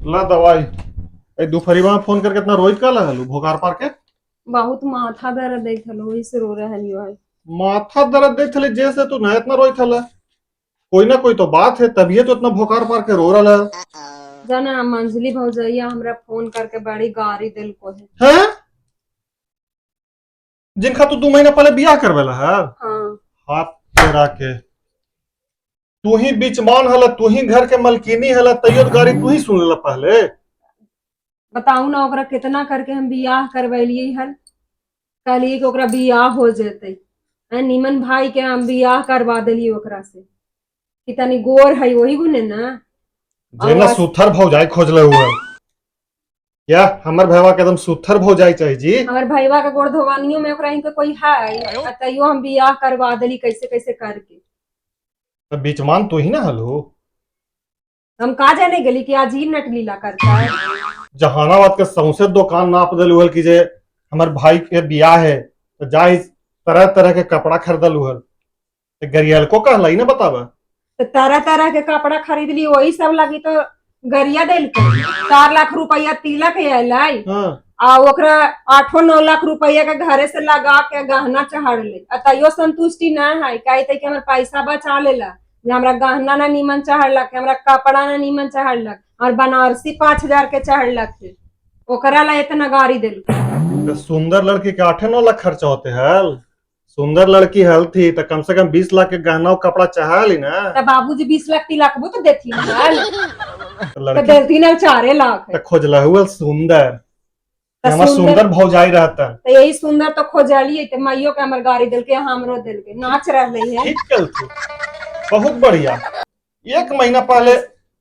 ला दवाई। ए दुपहरिया में फोन करके इतना रोहित का लगलू भोगार पार के? बहुत माथा दर्द दैत हलो, वही से रो रहलियो है। माथा दर्द दैत हले जैसे तू ना इतना रोहित हला, कोई ना कोई तो बात है तभी तो इतना भोकार पार के रो रहा है। जाना मंजली भौजैया हमरा फोन करके बड़ी गारी दिलको है। हैं? जिनका तू 2 महीना पहले बियाह करवेला है? हाँ। हाथ तेरा के, तू ही बीचमान हला, तू ही घर के मलकिनी हला, तैयो गारी तू ही सुन लेला पहले। बताऊ ना ओकरा कितना करके हम बियाह करवेलिए हल, कहलिए कि ओकरा बियाह हो जेते, हैं निमन भाई के हम बियाह करवा देलिए ओकरा से कि तनी गोर है वही गुने ना। जेना सुथर भौजाई खोजले हुए क्या हमर भैया के एकदम सुथर भौजाई चाहिए जी। हमर भैया के गोड़ धोवानियों में ओकरा हिंके कोई है, आ तैयो हम बियाह करवा देली कैसे कैसे करके। तो बीचमान तू ही ना हलो। हम का जाने गेली कि आज ही नटलीला करता है। जहानाबाद के सौंसे दुकान नाप देलू हल कि जे हमर भाई के बियाह है तो जाई तरह तरह के कपड़ा खरीदलू हल, तो गरियल को कहला ही ना बतावा। तो तरह तरह के कपड़ा खरीद ली वही सब लगी तो गरिया देलकै। 4 लाख रुपया तिलक अयलै। हाँ। आ ओकरा 8-9 लाख रुपया के घरे से लगा के गहना चढ़ले, आ तैयो संतुष्टि ना है, कहते कि हमर पैसा बचा लेला, जे हमरा गहना ना नीमन चढ़लक, हमरा कपड़ा ना नीमन चढ़लक, और बनारसी 5,000 के चढ़लक, ओकरा ला इतना गारी देलकै। तो सुंदर लड़की के 8-9 लाख खर्चा होते हल, सुंदर लड़की हल थी तो कम से कम 20 लाख के गहना और कपड़ा चाहली ना। तो बाबूजी 20 लाख तिलक वो तो देथिन हल। तो तो लड़की देलथिन हल 4 लाख। तो खोजला हुआ सुंदर, तो हमर सुंदर भौजाई रहता। तो यही सुंदर तो खोजलिए तो माइयो के हमर गाड़ी देलके, हमरो देलके, नाच रहले है। ठीक कल तू, बहुत बढ़िया। 1 महीना पहले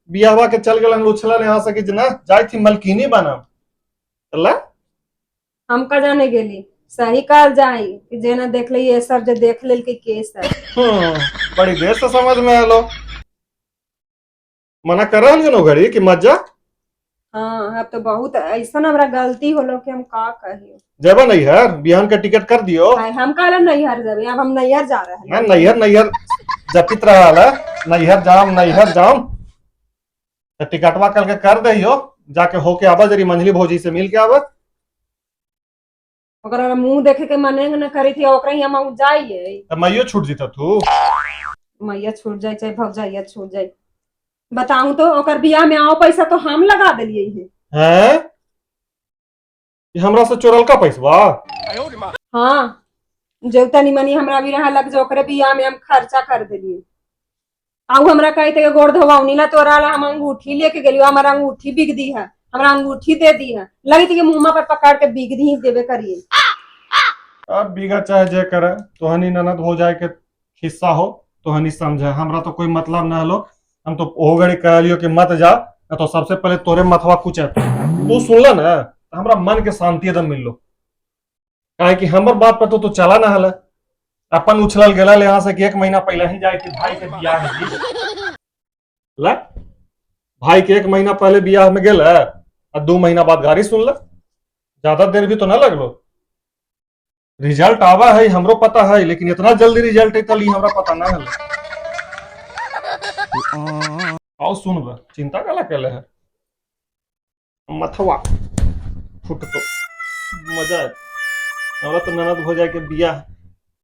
बियाहवा के चल गए उछलल यहाँ से कि ना जाई थी मलकिनी बनम। ला हम का जाने गेली, सही कहल जाई कि जेना देख ले ये सब जे देख लेल के केस है। बड़ी देर से समझ में आलो, मना कर रहल नो घड़ी कि मत जा। हाँ अब तो बहुत ऐसा हमरा गलती होलो कि हम का कहियो। जेबा नैहर, बिहान के टिकट कर दियो। हम कहला नैहर जाबे, अब हम नैहर जा रहे ना नैहर नैहर जपित रहा है, नैहर जाम नैहर जाम, तो टिकटवा कल के कर दहियो, जाके होके आवा जरी मंझली भौजी से मिल के आवा। ओकरा मुंह देखे के मने न करी थी, ओकरा ही हम जाइए। तो मैयो छूट जीता तू। मैया छूट जाए चाहे भौजाइया छूट जाए, बताऊं तो ओकर बियाह में आओ पैसा तो हम लगा देलिए है। हैं? ये हमरा से चोरल का पैसवा? हाँ जो तनी मनी हमरा भी रहा लग जो ओकरे बियाह में हम खर्चा कर देलिए। आऊ हमरा कहते गोड़ धोवाउनी ला तोरा ला हम अंगूठी लेके गेलियो, हमारा अंगूठी बिक दी है, हमरा अंगूठी दे दी है, लगी थी कि मुंह पर पकड़ के बिक दी देवे करिए। अब बीघा चाहे जे करे, तोहनी ननद हो जाए के हिस्सा हो तोहनी समझे, हमरा तो कोई मतलब न हलो। हम तो ओ घड़ी कहलियो कि मत जा, न तो सबसे पहले तोरे मथवा कुछ है तू सुनला ना तो हमरा मन के शांति एकदम मिललो, काहे कि हमर बात पर तो तू चला ना हला, अपन उछलल गेला यहाँ से कि 1 महीना पहले ही जाए कि भाई के बियाह है जी। ला भाई के 1 महीना पहले बियाह में गेल और 2 महीना बाद गाड़ी सुनला, ज्यादा देर भी तो ना लगलो। रिजल्ट आवा है हमरो पता है, लेकिन इतना जल्दी रिजल्ट है तली हमरा पता ना है। आओ सुन बा, चिंता काला केले है, मथवा फुट तो मजा है। हमरा तो ननद हो जाए के बियाह